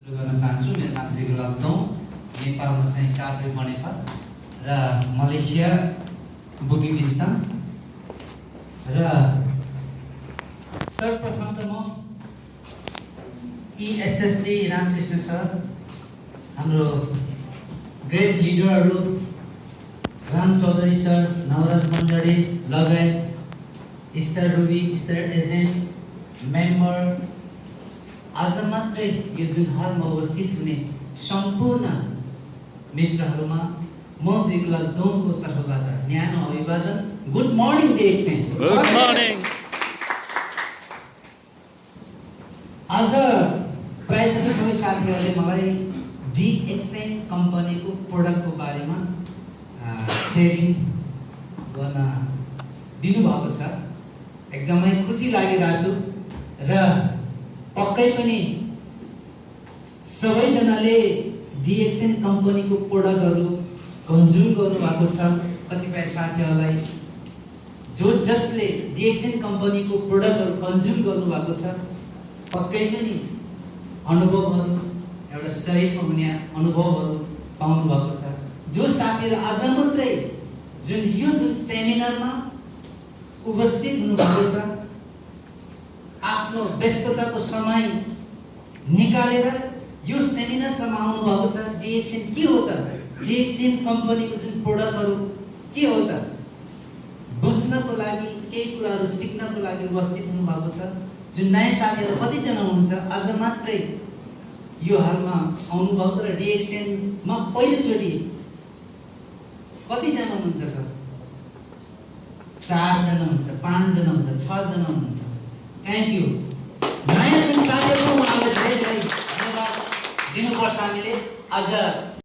गर्न चाहन्छु। मेरो नाम जिगुलाल दौं, नेपालमा चाहिँ काभ्रे बनेपा र मलेसिया बुगी बिन्ताम। र सर्वप्रथम त म एसएससी रामकृष्ण सर, हाम्रो ग्रेट लिडरहरू राम चौधरी सर, नवराज मन्डली लगायत star ruby, star agent, member, आज मात्रै यो जुन हालमा उपस्थित हुने सम्पूर्ण मित्रहरूमा म जिगुलाल दौंको तर्फबाट न्यानो अभिवादन। गुड मर्निङ देशे। Good morning. आज प्राय जसो सबै साथीहरूले मलाई डिएक्सएन कम्पनीको प्रोडक्टको बारेमा सेयरिङ गर्न दिनुभएको छ। एकदमै खुसी लागिरहेको छु र पक्कै पनि सबैजनाले डिएक्सएन कम्पनीको प्रोडक्टहरू कन्ज्युम गर्नुभएको छ। कतिपय साथीहरूलाई जसले डिएक्सएन कम्पनीको प्रोडक्टहरू कन्ज्युम गर्नुभएको छ, पक्कै पनि अनुभवहरू, एउटा शरीरमा हुने अनुभवहरू पाउनु भएको छ। जो साथीहरू आज मात्रै जुन सेमिनारमा उपस्थित हुनुभएको छ, आफ्नो व्यस्तताको समय निकालेर यो सेमिनारसम्म आउनु भएको छ। डिएक्सएन के हो त, डिएक्सएन कम्पनीको जुन प्रोडक्टहरू के हो त बुझ्नको लागि, केही कुराहरू सिक्नको लागि उपस्थित हुनु भएको छ। जुन नयाँ साथीहरू कतिजना हुनुहुन्छ, आज मात्रै यो हालमा आउनुभएको र डिएक्सएनमा पहिलोचोटि कतिजना हुनुहुन्छ सर? 4 जना हुन्छ, 5 जना हुन्छ, 6 जना हुनुहुन्छ। Thank you. नयाँ जुन साथीहरू उहाँलाई धेरै धेरै धन्यवाद दिनुपर्छ हामीले। आज